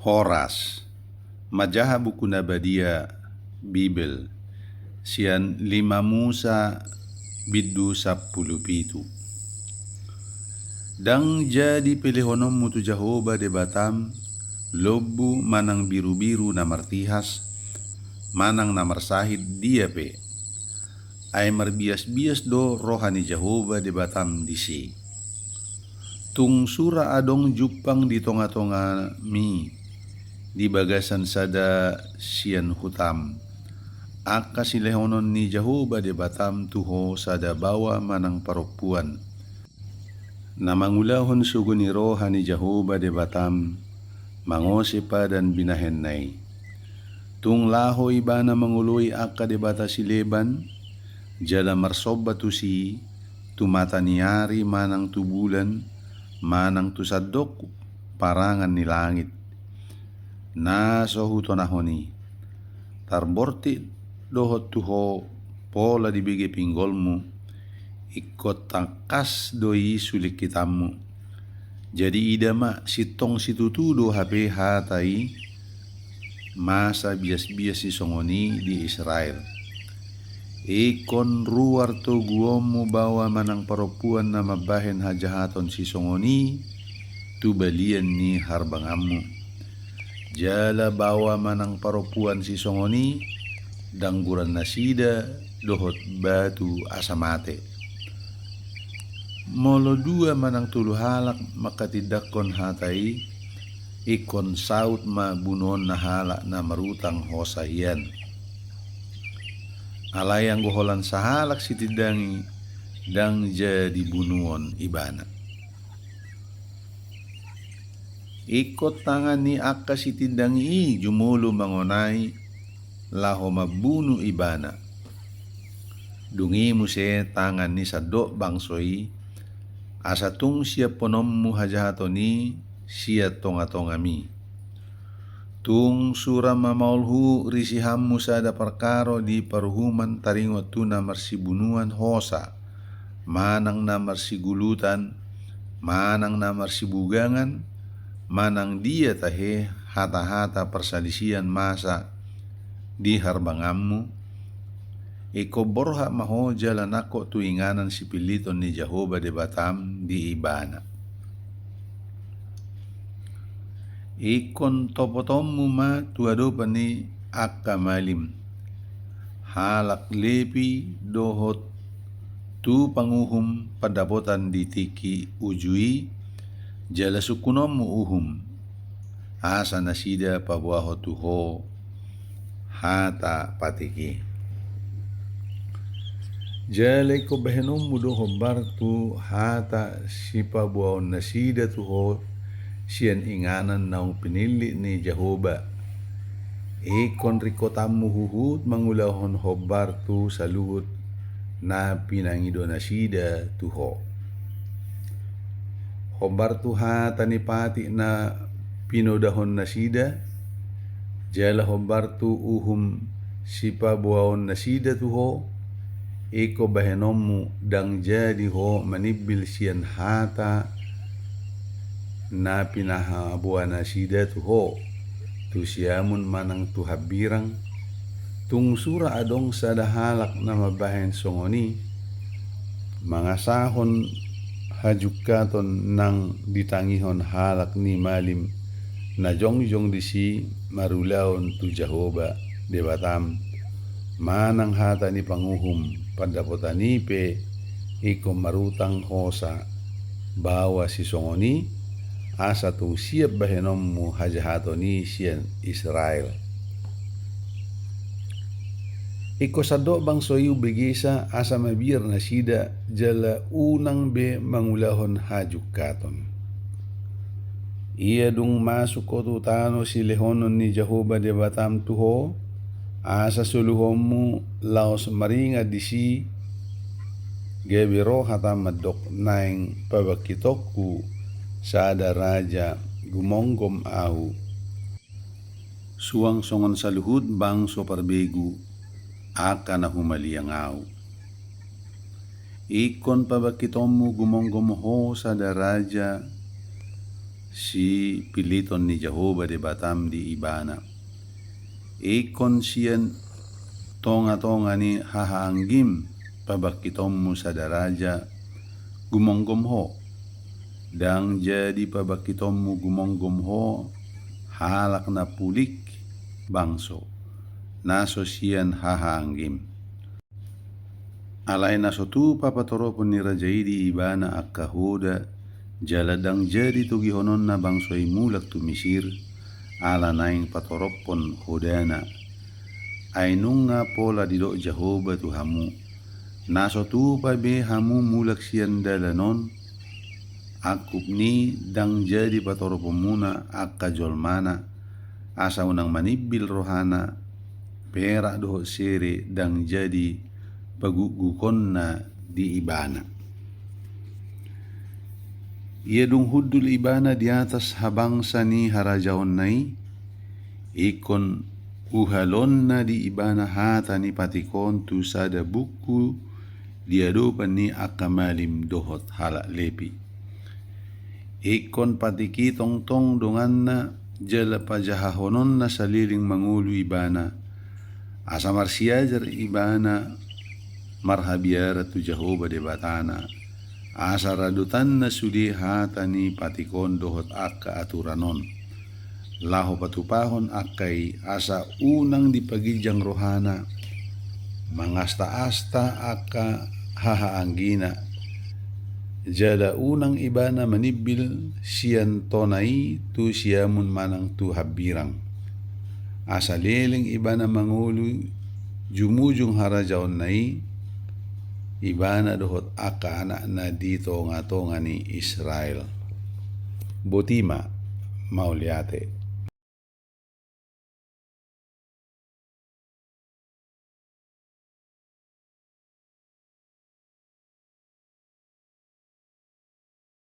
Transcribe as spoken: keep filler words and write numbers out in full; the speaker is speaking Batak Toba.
Horas. Manjaha buku na badia Bibel, sian lima Musa bindu sampulu pitu. Ndang jadi pelehononmu tu Jahowa Debatam lombu manang birubiru na martihas, manang na marsahit dia pe. Ai marbiasbias do roha ni Jahowa Debatam disi. Tung sura adong jumpang di tongatongami, di bagasan sada sian hutam, angka silehonon ni Jahowa Debatam tu ho sada baoa manang parompuan, na mangulahon sogo ni roha ni Jahowa Debatam, mangose padan binahenna i. Tung laho ibana mangoloi angka debata sileban, jala marsomba tusi, tu mata ni ari manang tu bulan, manang tu sandok parangan ni langit, na so hutonahon i. Tarbortik dohot tu ho pola dibege pinggolmu, ingkon tangkas do i sulingkitanmu. Jadi ida ma, sintong situtu do hape hata i, masa biasbias sisongon i di Israel. Ingkon ruar toguonmu baoa manang parompuan na mambahen hajahaton sisongon i tu balian ni harbanganmu. Jala baoa manang parompuan sisongon i, dangguran nasida dohot batu asa mate. Molo dua manang tolu halak mangkatindangkon hata i, ingkon saut ma bunuonna halak na marutang hosa hian. Alai anggo holan sahalak sitindangi, ndang jadi bunuon ibana. Ingkon tangan ni angka sitindangi i jumolo mangonai laho mambunu ibana. Dung i muse tangan ni sandok bangso i, asa tung siaphononmu hajahaton i sian tongatongami. Tung sura mamaolhu risihanmu sada parkaro di paruhuman taringot tu na marsibunuan hosa, manang na marsigulutan, manang na marsibugangan, manang dia tahe hatahata parsalisian masa di harbanganmu, ingkon borhat ma ho jala nangkok tu inganan sipilliton ni Jahowa Debatam di ibana. Ingkon topotonmu ma tu adopan ni angka malim, halak Lepi dohot tu panguhum pandapotan di tingki uju i, jala sungkunonmu uhum, asa nasida paboahon tu ho hata patik i. Jala ingkon bahenonmu do hombar tu hata sipaboaonnasida tu ho sian inganan naung pinillit ni Jahowa. Ingkon ringkotanmu huhut mangulahon hombar tu saluhut na pinangido nasida tu ho. Hombar tu hata ni patik na pinodahon nasida, jala hombar tu uhum sipaboaon nasida tu ho, ingkon bahenonmu ndang jadi ho manimbil sian hata na pinahaboa nasida tu ho, tu siamun manang tu hambirang, tung sura adong sada halak na mambahen songon i, mangasahon hajungkaton nang ditangihon halak ni malim na jongjong disi marulaon tu Jahowa Debatam, manang hata ni panguhum pandapotan i pe ingkon marutang hosa baoa sisongon i, asa tung siap bahenonmu hajahaton i sian Israel. Ingkon sandok bangso i umbegesa asa mabiar nasida jala unang be mangulahon hajungkaton. Ia dung masuk ho tu tano silehonon ni Jahowa Debatam tu ho, asa soluhonmu laos maringan disi, gabe ro hatam mandok naeng pabangkitonku sada raja gumomgom ahu, suang songon saluhut bangso parbegu, angka na humaliang ahu. Ingkon pabangkitonmu gumomgom ho sada raja, sipilliton ni Jahowa Debatam di ibana. Ingkon sian tongatonga ni hahaanggim pabangkitonmu sada raja gumomgom ho. Ndang jadi pabangkitonmu gumomgom ho halak na pulik bangso, na so sian hahaanggim. Alai na so tupa patoropon ni raja i di ibana angka hoda, jala ndang jadi togihononna bangso i mulak tu Misir, ala naeng patorophon hodana. Ai nunga pola didok Jahowa tu hamu: Na so tupa be hamu mulak sian dalan on, angkup ni ndang jadi patoroponmuna angka jolmana, asa unang manimbil rohana, perak dohot sere ndang jadi pagukgukonna di ibana. Ia dung hundul ibana di atas habangsa ni harajaonna i, ingkon uhalonna di ibana hata ni patik on tu sada buku di adopan ni angka malim dohot halak Lepi. Ingkon patik i tongtong donganna jala pajahahononna saleleng mangolu ibana, asa marsiajar ibana marhabiaran tu Jahowa Debatana, asa radotanna sude hata ni patik on dohot angka aturan on, laho patupahon angka i, asa unang dipaginjang rohana mangastaasta angka hahaanggina, jala unang ibana manimbil sian tona i tu siamun manang tu hambirang. Asa leleng ibana mangolu jumujung harajaonna i, ibana dohot angka anakna di tongatonga ni Israel. Boti ma, mauliate.